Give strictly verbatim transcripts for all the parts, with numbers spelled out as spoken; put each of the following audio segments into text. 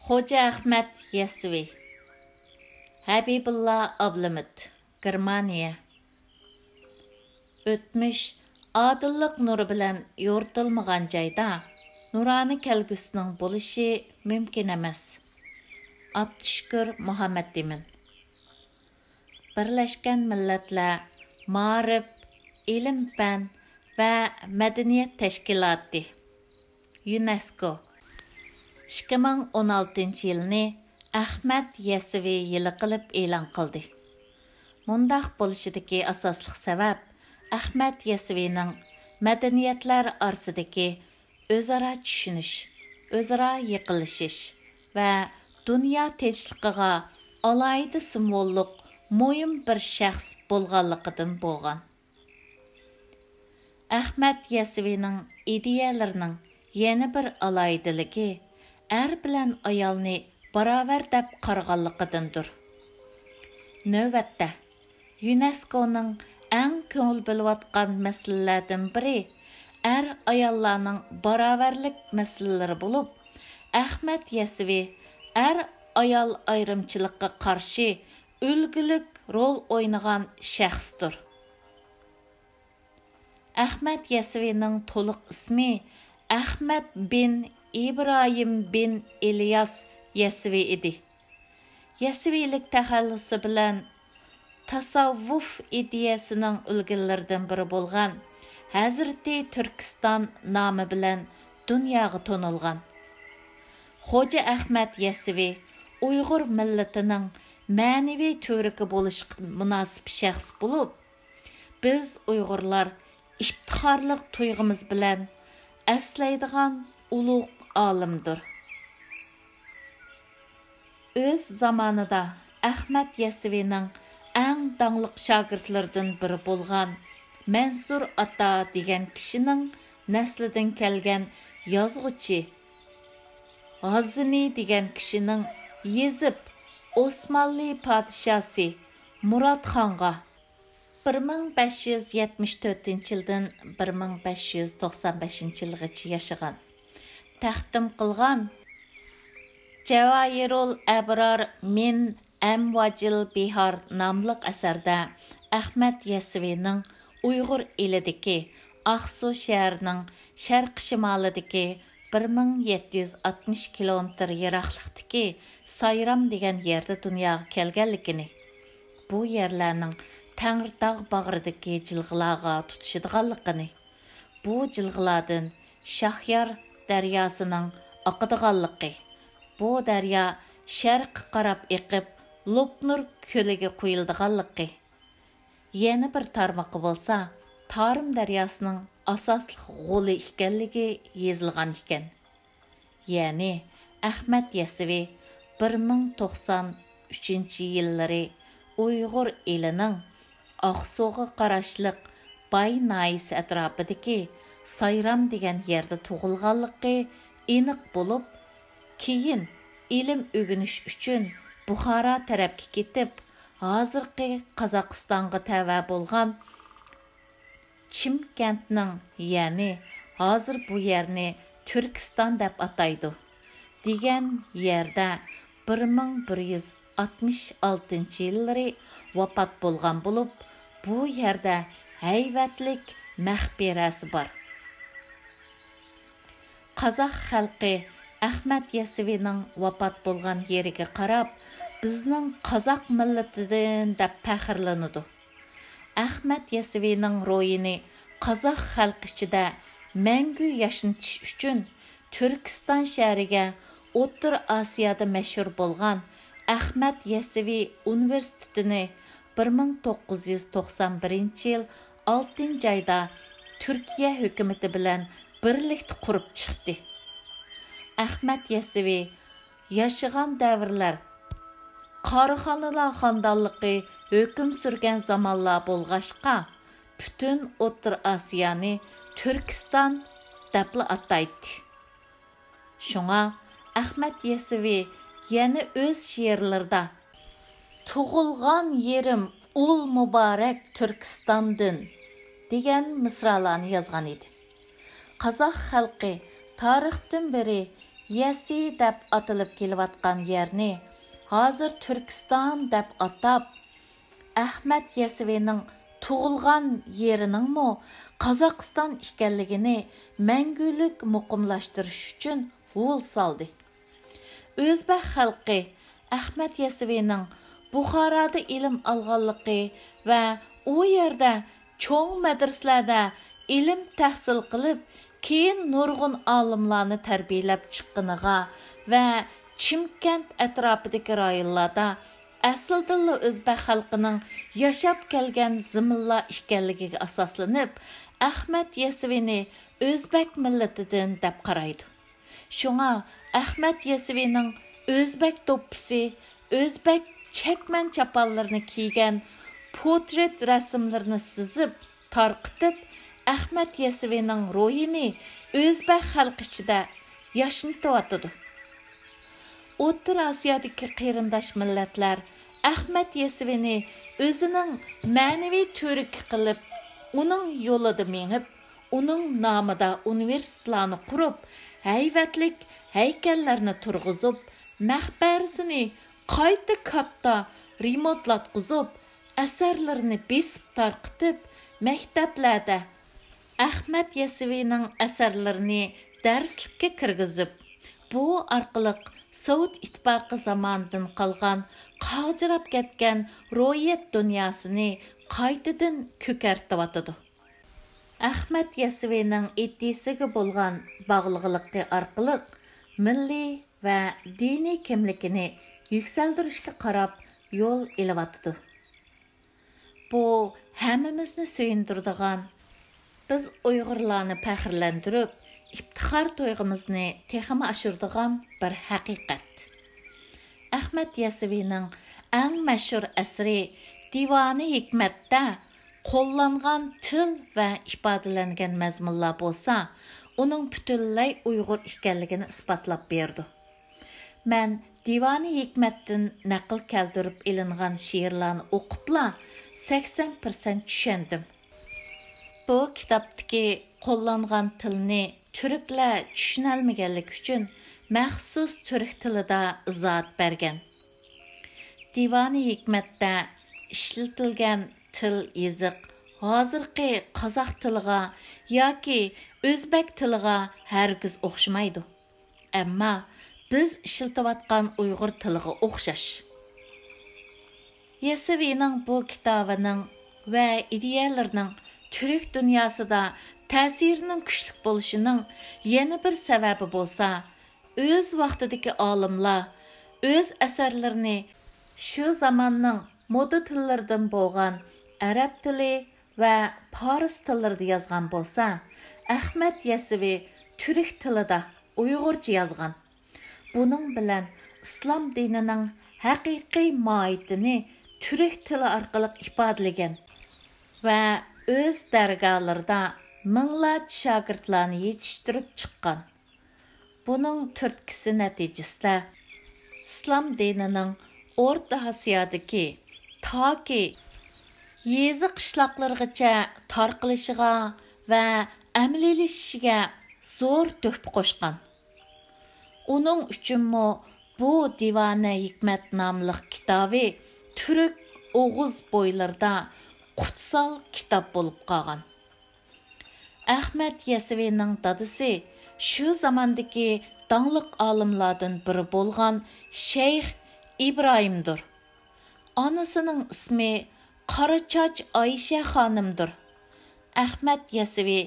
خوجا ئەخمەت يەسسىۋى. ھەبىبۇللا ئابلىمىت، گېرمانىيە. ئۆتمۈش ئادىللىق نۇرى بىلەن يورۇتۇلمىغان جايدا نۇرانە كەلگۈسىنىڭ بولۇشى مۇمكىن ئەمەس. ئابدۇشۈكۈر مۇھەممەتئىمىن. بىرلەشكەن مىللەتلەر مائارىپ، ئىلىم-پەن ۋە مەدەنىيەت تەشكىلاتى، يۇنېسكو، ئىككى مىڭ ئون ئالتىنچى يىلنى ئەخمەت يەسسىۋى يىلى قىلىپ ئېلان قىلدى. مۇنداق بولۇشىدىكى ئاساسلىق سەۋەب ئەخمەت يەسسىۋىنىڭ مەدەنىيەتلەر ئارىسىدىكى ئۆزئارا چۈشىنىش، ئۆزئارا يېقىنلىشىش ۋە دۇنيا تىنچلىقىغا ئالاھىدە سىمۋوللۇق مۇھىم بىر شەخس بولغانلىقىدىن بولغان. ئەخمەت يەسسىۋىنىڭ ئىدىيەلىرىنىڭ يەنە بىر ئالاھىدىلىكى ئەر بىلەن ئايالنى باراۋەر دەپ قارىغانلىقىدىندۇر. نۆۋەتتە، يۇنېسكونىڭ ئەڭ كۆڭۈل بۆلۈۋاتقان مەسىلىلەردىن بىرى ئەر-ئاياللارنىڭ باراۋەرلىك مەسىلىلىرى بولۇپ، ئەخمەت يەسسىۋى ئەر-ئايال ئايرىمچىلىققا قارشى ئۈلگىلىك رول ئوينىغان شەخستۇر. ئەخمەت يەسسىۋىنىڭ تولۇق ئىسمى ئەخمەت بىن ئىبراھىم بىن ئىلياس يەسسىۋى ئىدى. يەسسىۋىلىك تەخەللۇسى بىلەن تاساۋۋۇف ئىدىيەسىنىڭ ئۈلگىلىرىدىن بىرى بولغان ھەزرىتى تۈركىستان نامى بىلەن دۇنياغا تونۇلغان. خوجا ئەخمەت يەسسىۋى ئۇيغۇر مىللىتىنىڭ مەنىۋى تۈۋرۈكى بولۇشقا مۇناسىپ شەخس بولۇپ، بىز ئۇيغۇرلار ئىپتىخارلىق تۇيغۇمىز بىلەن ئەسلەيدىغان ئۇلۇغ ئالىمدۇر. ئۆز زامانىدا ئەخمەت يەسسىۋىنىڭ ئەڭ داڭلىق شاگىرتلىرىدىن بىرى بولغان مەنسۇر ئاتا دېگەن كىشىنىڭ نەسلىدىن كەلگەن يازغۇچى، غازنى دېگەن كىشىنىڭ يېزىپ، ئوسمانلى پادىشاسى مۇراد خانغا، بىر مىڭ بەش يۈز يەتمىش تۆتىنچى يىلدىن بىر مىڭ بەش يۈز توقسان بەشىنچى يىلغىچە ياشىغان، تەختىم قىلغان جاۋاھىرۇل ئەبرار مىن ئەمۋاجىل بىھار ناملىق ئەسەردە ئەخمەت يەسسىۋىنىڭ ئۇيغۇر ئېلىدىكى ئاقسۇ شەھىرىنىڭ شەرقىي شىمالىدىكى بىر مىڭ يەتتە يۈز ئاتمىش كىلومېتىر يىراقلىقتىكى سايرام دېگەن يەردە دۇنياغا كەلگەنلىكىنى، بۇ يەرلەرنىڭ تەڭرىتاغ باغرىدىكى جىلغىلارغا تۇتىشىدىغانلىقىنى، بۇ جىلغىلاردىن شاھيار دەرياسىنىڭ ئاقىدىغانلىقى، بۇ دەريا شەرققە قاراپ ئېقىپ، لوپنۇر كۆلىگە قۇيۇلىدىغانلىقى، يەنە بىر تارمىقى بولسا تارىم دەرياسىنىڭ ئاساسلىق غولى ئىكەنلىكى يېزىلغان ئىكەن. يەنى ئەخمەت يەسسىۋى بىر مىڭ توقسان ئۈچىنچى يىللىرى ئۇيغۇر ئېلىنىڭ ئاقسۇغا قاراشلىق باي ناھىيەسى ئەتراپىدىكى سايرام دېگەن يەردە تۇغۇلغانلىقى ئېنىق بولۇپ، كېيىن ئىلىم ئۆگىنىش ئۈچۈن بۇخارا تەرەپكە كېتىپ، ھازىرقى قازاقىستانغا تەۋە بولغان چىمكەنتنىڭ، يەنى ھازىر بۇ يەرنى تۈركىستان دەپ ئاتايدۇ، دېگەن يەردە بىر مىڭ بىر يۈز ئاتمىش ئالتىنچى يىللىرى ۋاپات بولغان بولۇپ، بۇ يەردە ھەيۋەتلىك مەقبەرىسى بار. قازاق خەلقى ئەخمەت يەسسىۋىنىڭ ۋاپات بولغان يېرىگە قاراپ، بىزنىڭ قازاق مىللىتىدىن دەپ پەخىرلىنىدۇ. ئەخمەت يەسسىۋىنىڭ روھىنى قازاق خەلقى ئىچىدە مەڭگۈ ياشنىتىش ئۈچۈن تۈركىستان شەھىرىگە ئوتتۇرا ئاسىيادا مەشھۇر بولغان ئەخمەت يەسسىۋى ئۇنىۋېرسىتېتىنى بىر مىڭ توققۇز يۈز توقسان بىرىنچى يىل ئالتىنچى ئايدا تۈركىيە ھۆكۈمىتى بىلەن بىرلىكتە قۇرۇپ چىقتى. ئەخمەت يەسسىۋى ياشىغان دەۋرلەر قاراخانلار خاندانلىقى ھۆكۈم سۈرگەن زامانلار بولغاچقا، پۈتۈن ئوتتۇرا ئاسىيانى تۈركىستان دەپلا ئاتايتتى. شۇڭا ئەخمەت يەسسىۋى يەنە ئۆز شېئىرلىرىدا «تۇغۇلغان يېرىم ئۇل مۇبارەك تۈركىستاندىن» دېگەن مىسرالارنى يازغان ئىدى. قازاق خەلقى تارىختىن بېرى يەسى دەپ ئاتىلىپ كېلىۋاتقان يەرنى ھازىر تۈركىستان دەپ ئاتاپ، ئەخمەت يەسۋىنىڭ تۇغۇلغان يېرىنىڭمۇ قازاقىستان ئىكەنلىكىنى مەڭگۈلۈك مۇقىملاشتۇرۇش ئۈچۈن ھول سالدى. ئۆزبەك خەلقى ئەخمەت يەسۋىنىڭ بۇخارادا ئىلىم ئالغانلىقى ۋە ئۇ يەردە چوڭ مەدرىسىلەردە ئىلىم تەھسىل قىلىپ، كېيىن نۇرغۇن ئالىملارنى تەربىيەلەپ چىققىنىغا ۋە چىمكەنت ئەتراپىدىكى رايونلاردا ئەسلىدىنلا ئۆزبەك خەلقىنىڭ ياشاپ كەلگەن زېمىنلار ئىكەنلىكىگە ئاساسلىنىپ، ئەخمەت يەسۋىنى ئۆزبەك مىللىتىدىن دەپ قارايدۇ. شۇڭا ئەخمەت يەسۋىنىڭ ئۆزبەك دوپپىسى، ئۆزبەك چەكمەن چاپانلىرىنى كىيگەن پورترېت رەسىملىرىنى سىزىپ، تارقىتىپ، ئەخمەت يەسۋىنىڭ روھىنى ئۆزبەك خەلقى ئىچىدە ياشنىتىۋاتىدۇ. ئوتتۇرا ئاسىيادىكى قېرىنداش مىللەتلەر ئەخمەت يەسۋىنى ئۆزىنىڭ مەنىۋى تۈۋرۈكى قىلىپ، ئۇنىڭ يولىدا مېڭىپ، ئۇنىڭ نامىدا ئۇنىۋېرسىتېتلارنى قۇرۇپ، ھەيۋەتلىك ھەيكەللەرنى تۇرغۇزۇپ، مەقبەرىسىنى قايتا كاتتا رېمونتلاتقۇزۇپ، ئەسەرلىرىنى بېسىپ تارقىتىپ، مەكتەپلەردە ئەخمەت يەسۋىنىڭ ئەسەرلىرىنى دەرسلىككە كىرگۈزۈپ، بۇ ئارقىلىق سوۋېت ئىتتىپاقى زامانىدىن قالغان قاغجىراپ كەتكەن روھىيەت دۇنياسىنى قايتىدىن كۆكەرتىۋاتىدۇ. ئەخمەت يەسۋىنىڭ ئىدىيىسىگە بولغان باغلىقلىقى ئارقىلىق مىللىي ۋە دىنىي كىملىكىنى يۈكسەلدۈرۈشكە قاراپ يول ئېلىۋاتىدۇ. بۇ ھەممىمىزنى سۆيۈندۈرىدىغان، بىز ئۇيغۇرلارنى پەخىرلەندۈرۈپ، ئىپتىخار تۇيغۇمىزنى تېخىمۇ ئاشۇرىدىغان بىر ھەقىقەت. ئەخمەت يەسۋىنىڭ ئەڭ مەشھۇر ئەسىرى دىۋانى ھېكمەتتە قوللانغان تىل ۋە ئىپادىلەنگەن مەزمۇنلار بولسا، ئۇنىڭ پۈتۈنلەي ئۇيغۇر ئىكەنلىكىنى ئىسپاتلاپ بېرىدۇ. مەن دىۋانى ھېكمەتتىن نەقىل كەلتۈرۈپ ئېلىنغان شېئىرلارنى ئوقۇپلا سەكسەن پىرسەنت چۈشەندىم. بۇ كىتابتىكى قوللانغان تىلنى تۈركلەر چۈشىنەلمىگەنلىكى ئۈچۈن مەخسۇس تۈرك تىلىدا ئىزاھات بەرگەن. دىۋانى ھېكمەتتە ئىشلىتىلگەن تىل يېزىق ھازىرقى قازاق تىلىغا ياكى ئۆزبەك تىلىغا ھەرگىز ئوخشىمايدۇ. ئەمما بىز ئىشلىتىۋاتقان ئۇيغۇر تىلىغا ئوخشاش. يەسۋىنىڭ بۇ كىتابىنىڭ ۋە ئىدىيەلىرىنىڭ تۈرك دۇنياسىدا تەسىرىنىڭ كۈچلۈك بولۇشىنىڭ يەنە بىر سەۋەبى بولسا، ئۆز ۋاقتىدىكى ئالىملار ئۆز ئەسەرلىرىنى شۇ زاماننىڭ مودا تىللىرىدىن بولغان ئەرەب تىلى ۋە پارس تىللىرىدا يازغان بولسا، ئەخمەت يەسۋى تۈرك تىلىدا ئۇيغۇرچە يازغان. بۇنىڭ بىلەن ئىسلام دىنىنىڭ ھەقىقىي ماھىيىتىنى تۈرك تىلى ئارقىلىق ئىپادىلىگەن ۋە ئۆز دەرگاھلىرىدا مىڭلارچە شاگىرتلارنى يېتىشتۈرۈپ چىققان. بۇنىڭ تۈرتكىسى نەتىجىسىدە ئىسلام دىنىنىڭ ئورتا ئاسىيادىكى تاكى يېزا قىشلاقلىرىغىچە تارقىلىشىغا ۋە ئەمەلىيلىشىشىگە زور تۆھپە قوشقان. ئۇنىڭ ئۈچۈنمۇ بۇ دىۋانە ھېكمەت ناملىق كىتابى تۈرك ئوغۇز بويلىرىدا قۇتسال كىتاب بولۇپ قالغان. ئەخمەت يەسۋىنىڭ دادىسى شۇ زاماندىكى داڭلىق ئالىملاردىن بىرى بولغان شەيخ ئىبراھىمدۇر. ئانىسىنىڭ ئىسمى قارا چاچ ئايشە خانىمدۇر. ئەخمەت يەسۋى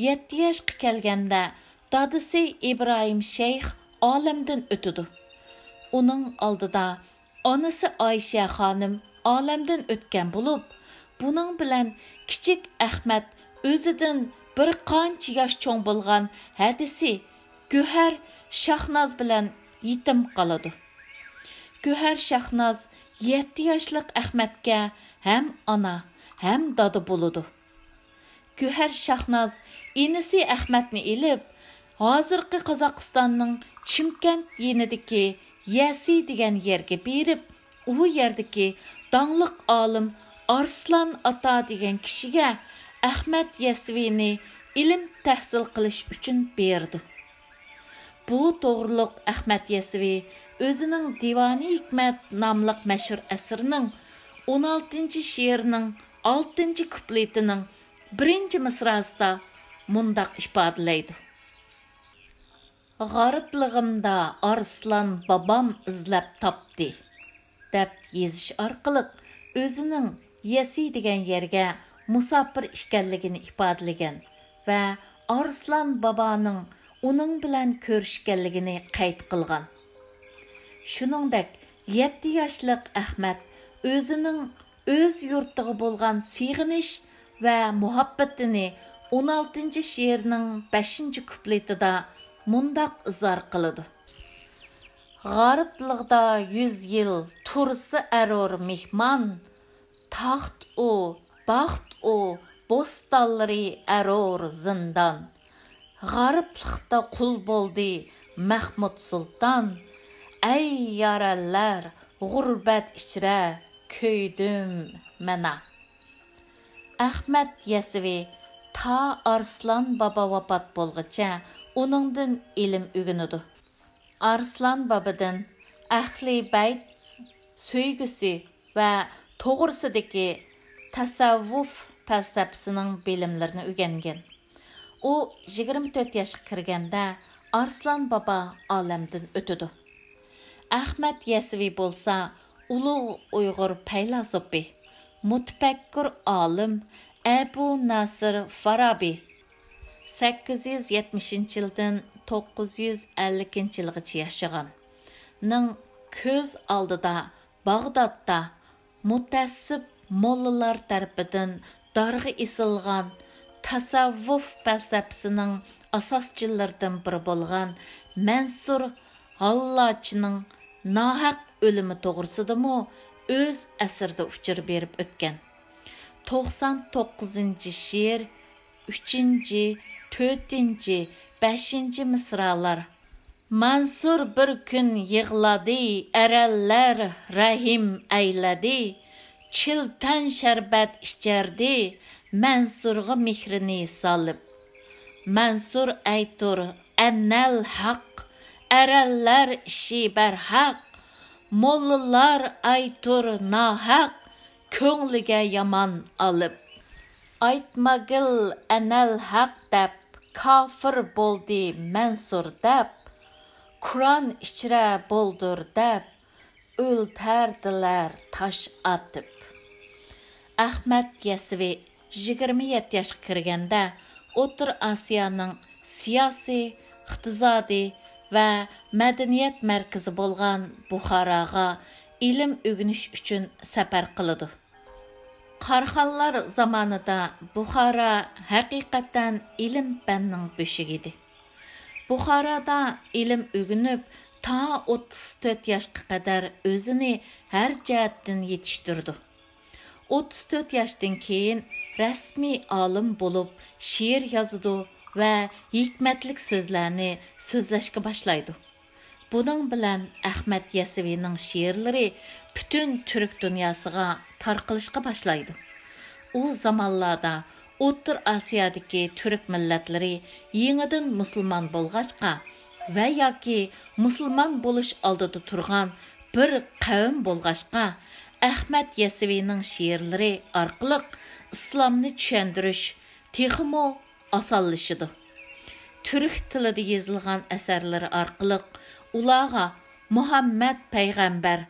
يەتتە ياشقا كەلگەندە دادىسى ئىبراھىم شەيخ ئالەمدىن ئۆتىدۇ. ئۇنىڭ ئالدىدا ئانىسى ئايشە خانىم ئالەمدىن ئۆتكەن بولۇپ، بۇنىڭ بىلەن كىچىك ئەخمەت ئۆزىدىن بىر قانچە ياش چوڭ بولغان ھەدىسى گۆھەر شاھناز بىلەن يېتىم قالىدۇ. گۆھەر شاھناز يەتتە ياشلىق ئەخمەتكە ھەم ئانا، ھەم دادا بولىدۇ. گۆھەر شاھناز ئىنىسى ئەخمەتنى ئېلىپ، ھازىرقى قازاقىستاننىڭ چىمكەنت يېنىدىكى يەسى دېگەن يەرگە بېرىپ، ئۇ يەردىكى داڭلىق ئالىم ئارسلان ئاتا دېگەن كىشىگە ئەخمەت يەسۋىنى ئىلىم تەھسىل قىلىش ئۈچۈن بېرىدۇ. بۇ توغرۇلۇق ئەخمەت يەسۋى ئۆزىنىڭ دىۋانى ھېكمەت ناملىق مەشھۇر ئەسىرىنىڭ ئون ئالتىنچى شېئىرىنىڭ ئالتىنچى كۇپلېتىنىڭ بىرىنچى مىسراسىدا مۇنداق ئىپادىلەيدۇ: «غارىپلىقىمدا ئارسلان بابام ئىزلەپ تاپتى» دەپ يېزىش ئارقىلىق ئۆزىنىڭ يەسى دېگەن يەرگە مۇساپىر ئىكەنلىكىنى ئىپادىلىگەن ۋە ئارسلان بابانىڭ ئۇنىڭ بىلەن كۆرۈشكەنلىكىنى قەيت قىلغان. شۇنىڭدەك، يەتتە ياشلىق ئەخمەت ئۆزىنىڭ ئۆز يۇرتىغا بولغان سېغىنىش ۋە مۇھەببىتىنى ئون ئالتىنچى شېئىرنىڭ بەشىنچى كۇپلېتىدا مۇنداق ئىزھار قىلىدۇ: «غارىپلىقتا يۈز يىل تۇرسا ئەرۇر مېھمان، تاخت ئۇ، باخت ئۇ، بوستانلىرى ئەرۇر زىندان. غارىپلىقتا قۇل بولدى مەخمۇت سۇلتان، ئەي يارەنلەر، غۇربەت ئىچرە كۆيدۈم مەنا.» ئەخمەت يەسۋى تا ئارسلان بابا ۋاپات بولغۇچە ئۇنىڭدىن ئىلىم ئۆگىنىدۇ. ئارسلان بابىدىن ئەھلى بەيت سۆيگۈسى ۋە توغرىسىدىكى تەسەۋۋۇپ پەلسەپىسىنىڭ بىلىملىرىنى ئۆگەنگەن. ئۇ يىگىرمە تۆت ياشقا كىرگەندە ئارسلان بابا ئالەمدىن ئۆتىدۇ. ئەخمەت يەسۋى بولسا ئۇلۇغ ئۇيغۇر پەيلاسوپى، مۇتەپەككۇر ئالىم ئەبۇ ناسىر فارابى، سەككىز يۈز يەتمىشىنچى يىلدىن توققۇز يۈز ئەللىكىنچى يىلغىچە ياشىغان، نىڭ كۆز ئالدىدا باغدادتا مۇتەئەسسىپ موللىلار تەرىپىدىن دارغا ئېسىلغان تەسەۋۋۇپ پەلسەپىسىنىڭ ئاساسچىلىرىدىن بىرى بولغان مەنسۇر ھاللاچنىڭ ناھەق ئۆلۈمى توغرىسىدىمۇ ئۆز ئەسىرىدە ئۇچۇر بېرىپ ئۆتكەن. توقسان توققۇزىنچى شېئىر، ئۈچىنچى، تۆتىنچى، بەشىنچى مىسرالار. مەنسۇر بىر كۈن يىغلادى، ئەرەنلەر رەھىم ئەيلىدى. چىلتەن شەربەت ئىچەردى، مەنسۇرغا مېھرىنى سالىپ. مەنسۇر ئەيتۇر، ئەنەل ھەق، ئەرەنلەر ئىشى بەرھەق. موللىلار ئەيتۇر ناھەق، كۆڭلىگە يامان ئالىپ. ئايتماگىل ئەنەل ھەق دەپ، كاپىر بولدى مەنسۇر دەپ، قۇرئان ئىچرە بولدۇر دەپ، ئۆلتەردىلەر تاش ئاتىپ. ئەخمەت يەسۋى يىگىرمە يەتتە ياشقا كىرگەندە، ئوتتۇرا ئاسىيانىڭ سىياسىي، ئىقتىسادىي ۋە مەدەنىيەت مەركىزى بولغان بۇخاراغا ئىلىم ئۆگىنىش ئۈچۈن سەپەر قىلىدۇ. قاراخانلار زامانىدا بۇخارا ھەقىقەتەن ئىلىم-پەننىڭ بۆشۈكى ئىدى. بۇخارادا ئىلىم ئۆگىنىپ، تا ئوتتۇز تۆت ياشقا قەدەر ئۆزىنى ھەر جەھەتتىن يېتىشتۈرىدۇ. ئوتتۇز تۆت ياشتىن كېيىن رەسمىي ئالىم بولۇپ، شېئىر يازىدۇ ۋە ھېكمەتلىك سۆزلەرنى سۆزلەشكە باشلايدۇ. بۇنىڭ بىلەن ئەخمەت يەسۋىنىڭ شېئىرلىرى پۈتۈن تۈرك دۇنياسىغا تارقىلىشقا باشلايدۇ. ئۇ زامانلاردا ئوتتۇرا ئاسىيادىكى تۈرك مىللەتلىرى يېڭىدىن مۇسۇلمان بولغاچقا ۋە ياكى مۇسۇلمان بولۇش ئالدىدا تۇرغان بىر قەۋم بولغاچقا، ئەخمەت يەسۋىنىڭ شېئىرلىرى ئارقىلىق ئىسلامنى چۈشەندۈرۈش تېخىمۇ ئاسانلىشىدۇ. تۈرك تىلىدا يېزىلغان ئەسەرلىرى ئارقىلىق ئۇلارغا مۇھەممەد پەيغەمبەر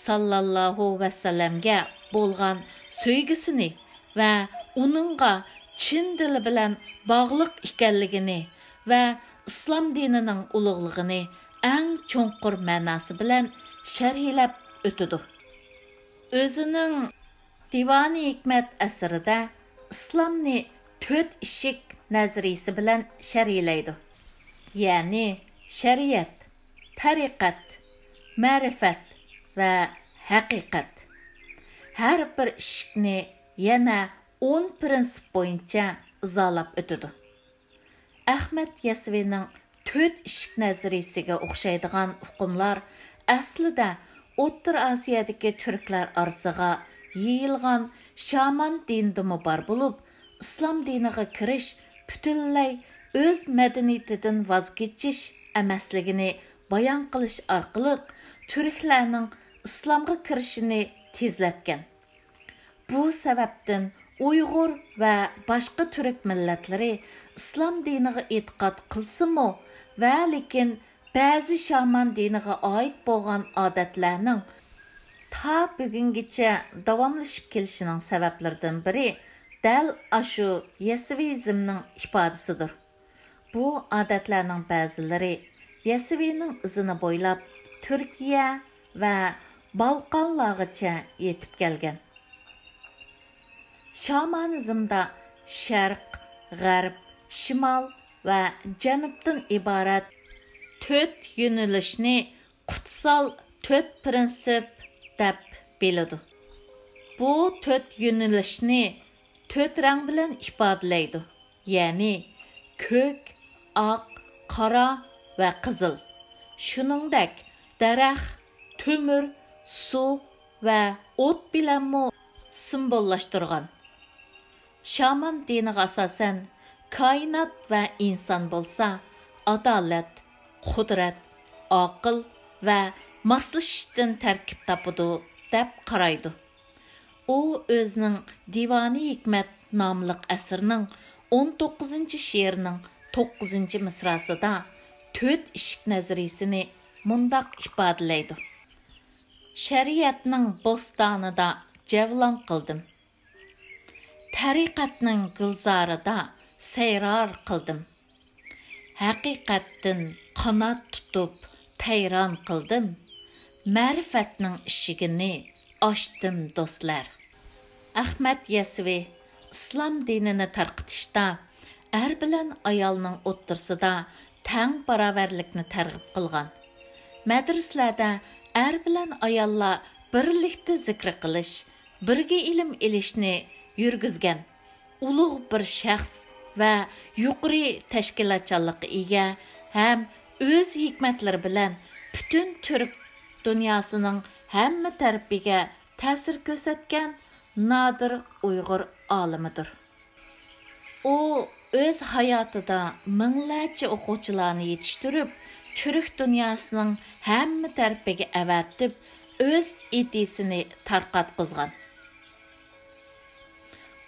ساللاللاھۇ ۋەسەللەمگە بولغان سۆيگۈسىنى ۋە ئۇنىڭغا چىن دىلى بىلەن باغلىق ئىكەنلىكىنى ۋە ئىسلام دىنىنىڭ ئۇلۇغلۇقىنى ئەڭ چوڭقۇر مەناسى بىلەن شەرھلەپ ئۆتىدۇ. ئۆزىنىڭ دىۋانى ھېكمەت ئەسىرىدە ئىسلامنى تۆت ئىشىك نەزەرىيىسى بىلەن شەرھلەيدۇ. يەنى شەرىئەت، تەرىقەت، مەرىپەت ۋە ھەقىقەت. ھەر بىر ئىشىكنى يەنە ئون پىرىنسىپ بويىچە ئىزاھلاپ ئۆتىدۇ. ئەخمەت يەسۋىنىڭ تۆت ئىشىك نەزەرىيىسىگە ئوخشايدىغان ئۇقۇملار ئەسلىدە ئوتتۇرا ئاسىيادىكى تۈركلەر ئارىسىغا يېيىلغان شامان دىنىدىمۇ بار بولۇپ، ئىسلام دىنىغا كىرىش پۈتۈنلەي ئۆز مەدەنىيىتىدىن ۋاز كېچىش، ئەمەسلىكىنى بايان قىلىش ئارقىلىق تۈركلەرنىڭ ئىسلامغا كىرىشىنى تېزلەتكەن. بۇ سەۋەبتىن ئۇيغۇر ۋە باشقا تۈرك مىللەتلىرى ئىسلام دىنىغا ئېتىقاد قىلسىمۇ، ۋە لېكىن بەزى شامان دىنىغا ئائىت بولغان ئادەتلەرنىڭ تا بۈگۈنگىچە داۋاملىشىپ كېلىشىنىڭ سەۋەبلىرىدىن بىرى دەل ئاشۇ يەسۋىزمنىڭ ئىپادىسىدۇر. بۇ ئادەتلەرنىڭ بەزىلىرى يەسۋىنىڭ ئىزىنى بويلاپ تۈركىيە ۋە بالقانلارغىچە يېتىپ كەلگەن. شامانىزمدا شەرق، غەرب، شىمال ۋە جەنۇبتىن ئىبارەت تۆت يۆنىلىشنى قۇتسال تۆت پىرىنسىپ دەپ بىلىدۇ. بۇ تۆت يۆنىلىشنى تۆت رەڭ بىلەن ئىپادىلەيدۇ، يەنى كۆك، ئاق، قارا ۋە قىزىل. شۇنىڭدەك دەرەخ، تۆمۈر، سۇ ۋە ئوت بىلەنمۇ سىمۋوللاشتۇرغان. شامان دىنىغا ئاساسەن، كائىنات ۋە ئىنسان بولسا ئادالەت، قۇدرەت، ئاقىل ۋە ماسلىشىشتىن تەركىب تاپىدۇ، دەپ قارايدۇ. ئۇ ئۆزىنىڭ دىۋانى ھېكمەت ناملىق ئەسىرىنىڭ ئون توققۇزىنچى شېئىرىنىڭ توققۇزىنچى مىسراسىدا تۆت ئىشىك نەزەرىيىسىنى مۇنداق ئىپادىلەيدۇ: شەرىئەتنىڭ بوستانىدا جەۋلان قىلدىم. تەرىقەتنىڭ گۈلزارىدا سەيرار قىلدىم. ھەقىقەتتىن قانات تۇتۇپ تەيران قىلدىم. مەرىپەتنىڭ ئىشىكىنى ئاچتىم، دوستلار. ئەخمەت يەسۋى ئىسلام دىنىنى تارقىتىشتا ئەر بىلەن ئايالنىڭ ئوتتۇرىسىدا تەڭ باراۋەرلىكنى تەرغىب قىلغان. مەدرىسىلەردە ئەر بىلەن ئاياللار بىرلىكتە زىكىر قىلىش، بىرگە ئىلىم ئېلىشنى يۈرگۈزگەن ئۇلۇغ بىر شەخس ۋە يۇقىرى تەشكىلاتچانلىققا ئىگە ھەم ئۆز ھېكمەتلىرى بىلەن پۈتۈن تۈرك دۇنياسىنىڭ ھەممە تەرىپىگە تەسىر كۆرسەتكەن نادىر ئۇيغۇر ئالىمىدۇر. ئۇ ئۆز ھاياتىدا مىڭلارچە ئوقۇغۇچىلارنى يېتىشتۈرۈپ، تۈرك دۇنياسىنىڭ ھەممە تەرىپىگە ئەۋەتىپ، ئۆز ئىدىيىسىنى تارقاتقۇزغان.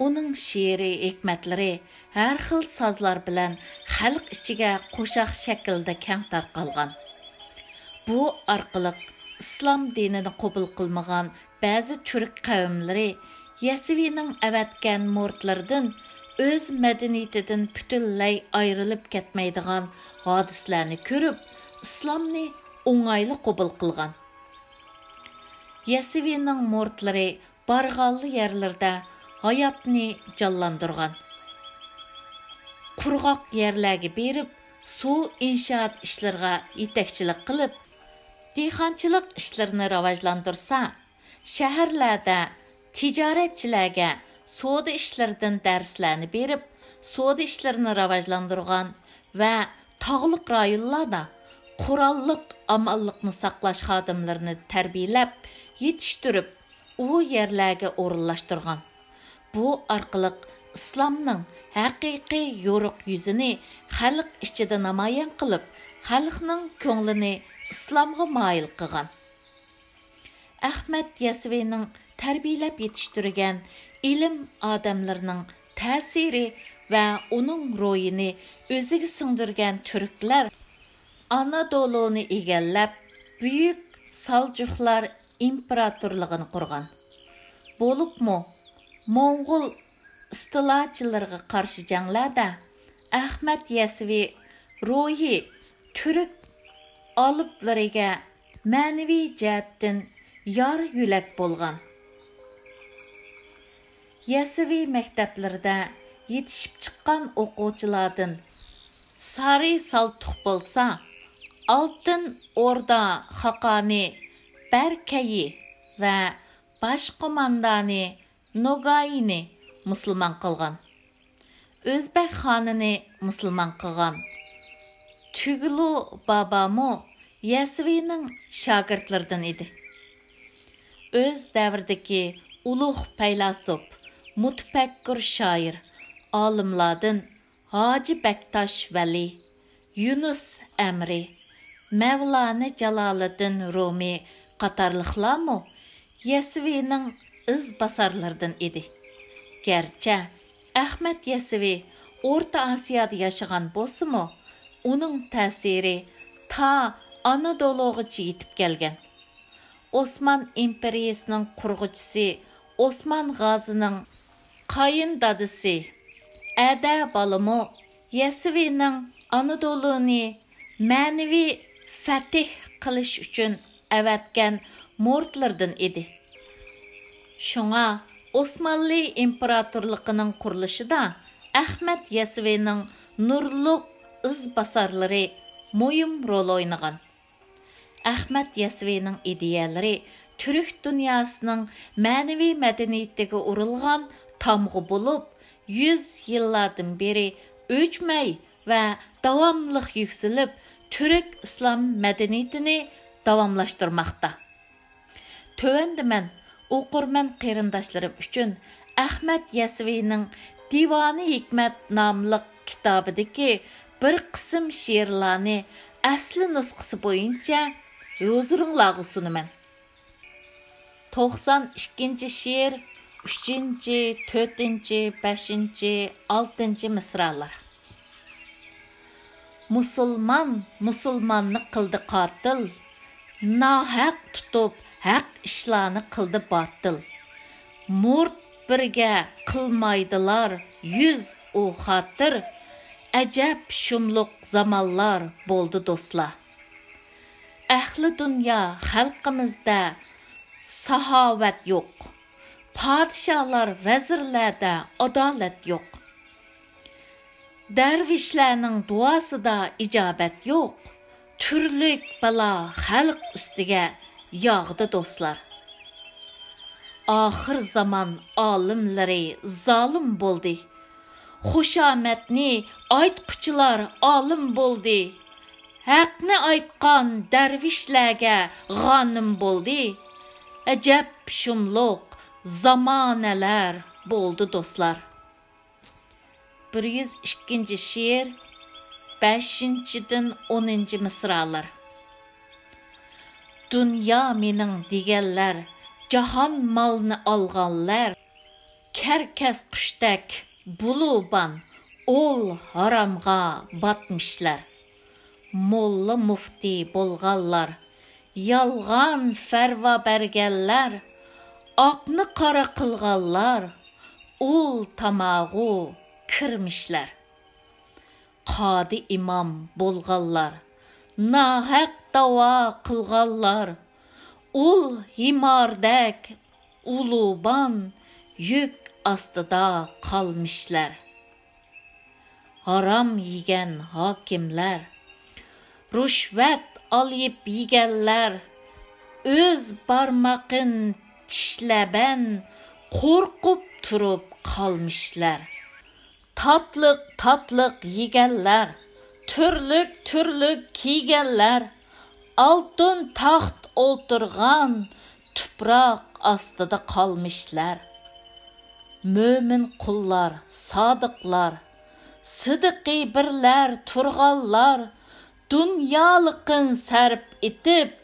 ئۇنىڭ شېئىرىي ھېكمەتلىرى ھەر خىل سازلار بىلەن خەلق ئىچىگە قوشاق شەكلىدە كەڭ تارقالغان. بۇ ئارقىلىق ئىسلام دىنىنى قوبۇل قىلمىغان بەزى تۈرك قەۋملىرى يەسۋىنىڭ ئەۋەتكەن مۇرىتلىرىدىن ئۆز مەدەنىيىتىدىن پۈتۈنلەي ئايرىلىپ كەتمەيدىغان ھادىسىلەرنى كۆرۈپ، ئىسلامنى ئوڭايلا قوبۇل قىلغان. يەسۋىنىڭ مۇرىتلىرى بارغانلا يەرلىرىدە ھاياتنى جانلاندۇرغان. قۇرغاق يەرلەرگە بېرىپ، سۇ ئىنشائات ئىشلىرىغا يېتەكچىلىك قىلىپ، دېھقانچىلىق ئىشلىرىنى راۋاجلاندۇرسا، شەھەرلەردە تىجارەتچىلەرگە سودا ئىشلىرىدىن دەرسلەرنى بېرىپ، سودا ئىشلىرىنى راۋاجلاندۇرغان ۋە تاغلىق رايونلاردا قوراللىق ئامانلىقنى ساقلاش خادىملىرىنى تەربىيەلەپ يېتىشتۈرۈپ، ئۇ يەرلەرگە ئورۇنلاشتۇرغان. بۇ ئارقىلىق ئىسلامنىڭ ھەقىقىي يورۇق يۈزىنى خەلق ئىچىدە نامايان قىلىپ، خەلقنىڭ كۆڭلىنى ئىسلامغا مايىل قىلغان. ئەخمەت يەسۋىنىڭ تەربىيەلەپ يېتىشتۈرگەن ئىلىم ئادەملىرىنىڭ تەسىرى ۋە ئۇنىڭ روھىنى ئۆزىگە سىڭدۈرگەن تۈركلەر ئانادولۇنى ئىگىلەپ، بۈيۈك سالجۇقلار ئىمپېراتورلۇقىنى قۇرغان. بولۇپمۇ موڭغۇل ئىستىلاچىلىرىغا قارشى جەڭلەردە ئەخمەت يەسۋى روھى تۈرك ئالىپلىرىگە مەنىۋى جەھەتتىن يار يۆلەك بولغان. يەسۋى مەكتەپلىرىدە يېتىشىپ چىققان ئوقۇغۇچىلاردىن سارى سالتۇق بولسا، ئالتىن ئوردا خاقانى بەركەيى ۋە باشقوماندانى نوگايىنى مۇسۇلمان قىلغان. ئۆزبەك خانىنى مۇسۇلمان قىلغان. تۈگلۇ بابامۇ يەسۋىنىڭ شاگىرتلىرىدىن ئىدى. ئۆز دەۋرىدىكى ئۇلۇغ پەيلاسوپ، مۇتەپەككۇر شائىر، ئالىملاردىن ھاجى بەكتاش ۋەلى، يۇنۇس ئەمرى، مەۋلانە جالالىدىن رۇمى قاتارلىقلارمۇ يەسۋىنىڭ ئىزباسارلىرىدىن ئىدى. گەرچە ئەخمەت يەسۋى ئورتا ئاسىيادا ياشىغان بولسىمۇ، ئۇنىڭ تەسىرى تا ئانادولۇغىچە يېتىپ كەلگەن. ئوسمان ئىمپېرىيىسىنىڭ قۇرغۇچىسى ئوسمان غازىنىڭ قايىندادىسى ئەدە بالىمۇ يەسۋىنىڭ ئانادولۇنى مەنىۋى فەتھ قىلىش ئۈچۈن ئەۋەتكەن مورتلىرىدىن ئىدى. شۇڭا ئوسمانلى ئىمپېراتورلۇقىنىڭ قۇرۇلۇشىدا ئەخمەت يەسۋىنىڭ نۇرلۇق ئىزباسارلىرى مۇھىم رول ئوينىغان. ئەخمەت يەسۋىنىڭ ئىدىيەلىرى تۈرك دۇنياسىنىڭ مەنىۋى مەدەنىيىتىگە ئۇرۇلغان تامغا بولۇپ، يۈز يىللاردىن بېرى ئۆچمەي ۋە داۋاملىق يۈكسىلىپ، تۈرك ئىسلام مەدەنىيىتىنى داۋاملاشتۇرماقتا. تۆۋەندە مەن ئوقۇرمەن قېرىنداشلىرىم ئۈچۈن ئەخمەت يەسۋىنىڭ دىۋانى ھېكمەت ناملىق كىتابىدىكى بىر قىسىم شېئىرلارنى ئەسلى نۇسخىسى بويىچە ھۇزۇرۇڭلارغا سۇنىمەن. توقسان ئىككىنچى شېئىر، ئۈچىنچى، تۆتىنچى، بەشىنچى، ئالتىنچى مىسرالار. مۇسۇلمان مۇسۇلماننى قىلدى قاتىل، ناھەق تۇتۇپ ھەق ئىشلارنى قىلدى باتىل. مۇرت بىرگە قىلمايدىلار يۈز ئۇ خاتىر، ئەجەب شۇملۇق زامانلار بولدى دوستلار. ئەھلى دۇنيا خەلقىمىزدە ساخاۋەت يوق، پادىشاھلار، ۋەزىرلەردە ئادالەت يوق. دەرۋىشلەرنىڭ دۇئاسىدا ئىجابەت يوق، تۈرلۈك بالا خەلق ئۈستىگە ياغدى دوستلار. ئاخىر زامان ئالىملىرى زالىم بولدى، خۇشامەتنى ئايتقۇچىلار ئالىم بولدى، ھەقنى ئايتقان دەرۋىشلەرگە غانىم بولدى. ئەجەب شۇملۇق زامانەلەر بولدى دوستلار. بىر يۈز ئىككىنچى شېئىر، بەشىنچىدىن ئونىنچى مىسرالار. دۇنيا مېنىڭ دېگەنلەر، جاھان مالنى ئالغانلار، كەركەس قۇشتەك بۇلۇبان ئول ھارامغا باتمىشلار. موللا مۇفتى بولغانلار، يالغان فەرۋا بەرگەنلەر، ئاقنى قارا قىلغانلار، ئۇل تاماغۇ كىرمىشلەر. قادى ئىمام بولغانلار، ناھەق داۋا قىلغانلار، ئۇل ھىماردەك ئۇلۇبان يۈك ئاستىدا قالمىشلار. ھارام يېگەن ھاكىملار، رۇشۋەت ئالايىپ يېگەنلەر، ئۆز بارماقىن چىشلەبەن قورقۇپ تۇرۇپ قالمىشلار. تاتلىق تاتلىق يېگەنلەر، تۈرلۈك تۈرلۈك كىيگەنلەر، ئالتۇن تاخت ئولتۇرغان تۇپراق ئاستىدا قالمىشلار. مۆمىن قۇللار، سادىقلار، سىدىقى بىرلەر تۇرغانلار، دۇنيالىقىن سەرپ ئېتىپ،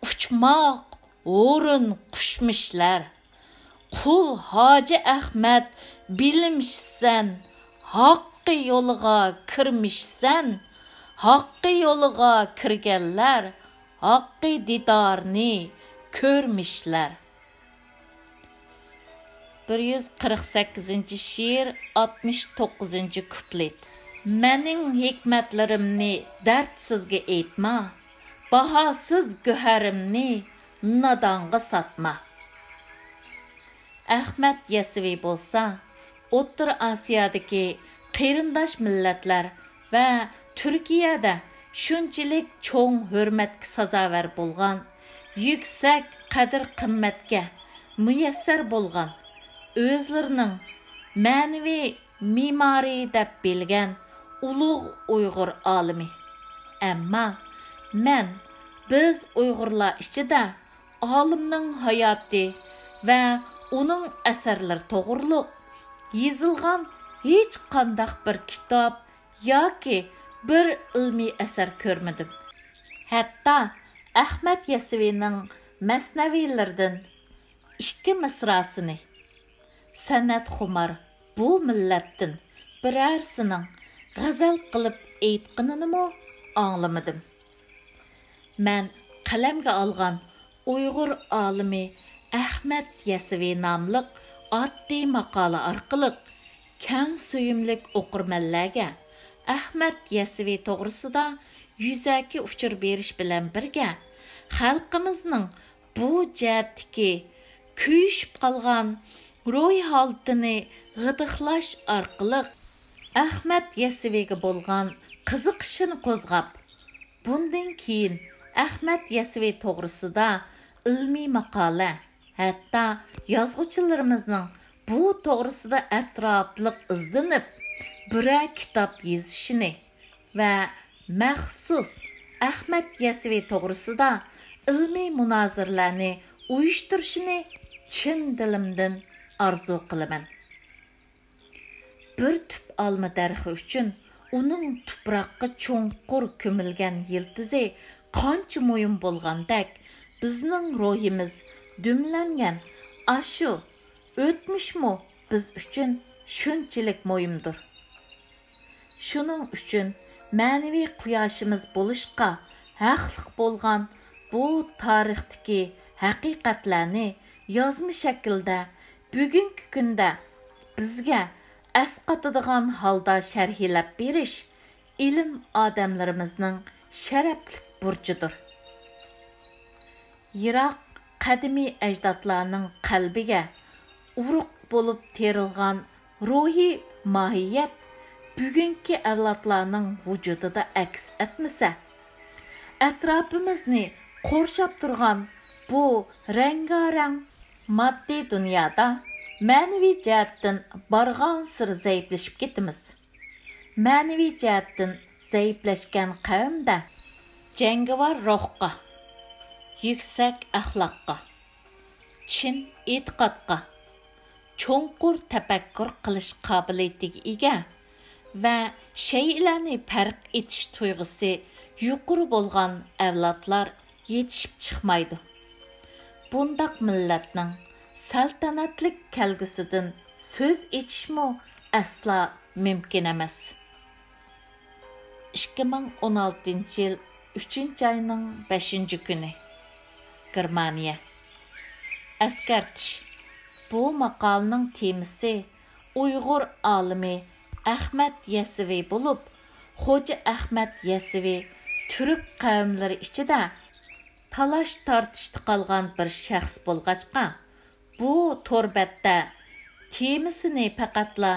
ئۇچماق ھۇرۇن قۇشمىشلار. قۇل ھاجى ئەخمەت بىلمىشسەن، ھاققى يولىغا كىرمىشسەن، ھاققى يولىغا كىرگەنلەر، ھاققى دىدارنى كۆرمىشلەر. بىر يۈز قىرىق سەككىزىنچى شېئىر، ئاتمىش توققۇزىنچى كۇپلېت. مېنىڭ ھېكمەتلىرىمنى دەردسىزگە ئېيتما، باھاسىز گۆھىرىمنى نادانغا ساتما. ئەخمەت يەسۋى بولسا، ئوتتۇرا ئاسىيادىكى قېرىنداش مىللەتلەر ۋە تۈركىيەدە شۇنچىلىك چوڭ ھۆرمەتكە سازاۋەر بولغان، يۈكسەك قەدىر-قىممەتكە مۇيەسسەر بولغان، ئۆزلىرىنىڭ مەنىۋى مېمارى دەپ بىلگەن ئۇلۇغ ئۇيغۇر ئالىمى. ئەمما مەن بىز ئۇيغۇرلار ئىچىدە ئالىمنىڭ ھاياتى ۋە ئۇنىڭ ئەسەرلىرى توغرۇلۇق يېزىلغان ھېچقانداق بىر كىتاب ياكى بىر ئىلمىي ئەسەر كۆرمىدىم. ھەتتا ئەخمەت يەسسىۋىنىڭ مەسنەۋىلىرىدىن ئىككى مىسراسىنى، سەنئەتخۇمار بۇ مىللەتتىن بىرەرسىنىڭ غەزەل قىلىپ ئېيتقىنىنىمۇ ئاڭلىمىدىم. مەن قەلەمگە ئالغان ئۇيغۇر ئالىمى ئەخمەت يەسسىۋى ناملىق ئاددىي ماقالە ئارقىلىق كەڭ سۆيۈملۈك ئوقۇرمەنلەرگە ئەخمەت يەسسىۋى توغرىسىدا يۈزەكى ئۇچۇر بېرىش بىلەن بىرگە، خەلقىمىزنىڭ بۇ جەھەتتىكى كۆيۈشۈپ قالغان روھىي ھالىتىنى غىدىقلاش ئارقىلىق ئەخمەت يەسسىۋىگە بولغان قىزىقىشىنى قوزغاپ، بۇندىن كېيىن ئەخمەت يەسسىۋى توغرىسىدا ئىلمىي ماقالە، ھەتتا يازغۇچىلىرىمىزنىڭ بۇ توغرىسىدا ئەتراپلىق ئىزدىنىپ، بىرەر كىتاب يېزىشىنى ۋە مەخسۇس ئەخمەت يەسسىۋى توغرىسىدا ئىلمىي مۇنازىرىلەرنى ئۇيۇشتۇرۇشىنى چىن دىلىمدىن ئارزۇ قىلىمەن. بىر تۈپ ئالما دەرىخى ئۈچۈن ئۇنىڭ تۇپراققا چوڭقۇر كۆمۈلگەن يىلتىزى قانچە مۇھىم بولغاندەك، بىزنىڭ روھىمىز دۈملەنگەن ئاشۇ ئۆتمۈشمۇ بىز ئۈچۈن شۇنچىلىك مۇھىمدۇر. شۇنىڭ ئۈچۈن مەنىۋى قۇياشىمىز بولۇشقا ھەقلىق بولغان بۇ تارىختىكى ھەقىقەتلەرنى يازما شەكىلدە بۈگۈنكى كۈندە بىزگە ئەسقاتىدىغان ھالدا شەرھلەپ بېرىش ئىلىم ئادەملىرىمىزنىڭ شەرەپلىك بۇرچىدۇر. يىراق قەدىمىي ئەجدادلارنىڭ قەلبىگە ئۇرۇق بولۇپ تېرىلغان روھىي ماھىيەت بۈگۈنكى ئەۋلادلارنىڭ ۋۇجۇدىدا ئەكس ئەتمىسە، ئەتراپىمىزنى قورشاپ تۇرغان بۇ رەڭگارەڭ ماددىي دۇنيادا مەنىۋى جەھەتتىن بارغانسېرى زەئىپلىشىپ كېتىمىز. مەنىۋى جەھەتتىن زەئىپلەشكەن قەۋمدە جەڭگىۋار روھقا، يۈكسەك ئەخلاققا، چىن ئېتىقادقا، چوڭقۇر تەپەككۇر قىلىش قابىلىيىتىگە ئىگە ۋە شەيئىلەرنى پەرق ئېتىش تۇيغۇسى يۇقىرى بولغان ئەۋلادلار يېتىشىپ چىقمايدۇ. بۇنداق مىللەتنىڭ سەلتەنەتلىك كەلگۈسىدىن سۆز ئېچىشمۇ ئەسلا مۇمكىن ئەمەس. ئىككى مىڭ ئون ئالتىنچى يىل ئۈچىنچى ئاينىڭ بەشىنچى كۈنى، گېرمانىيە. ئەسكەرتىش: بۇ ماقالىنىڭ تېمىسى ئۇيغۇر ئالىمى ئەخمەت يەسسىۋى بولۇپ، خوجا ئەخمەت يەسسىۋى تۈرك قەۋملىرى ئىچىدە تالاش-تارتىشتا قالغان بىر شەخس بولغاچقا، بۇ تور بەتتە تېمىسىنى پەقەتلا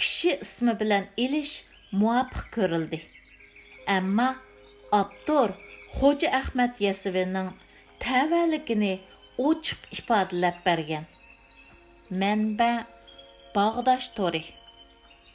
كىشى ئىسمى بىلەن ئېلىش مۇۋاپىق كۆرۈلدى. ئەمما ئاپتور خوجا ئەخمەت يەسسىۋىنىڭ تەۋەلىكىنى ئوچۇق ئىپادىلەپ بەرگەن. مەنبە: باغداش تورى.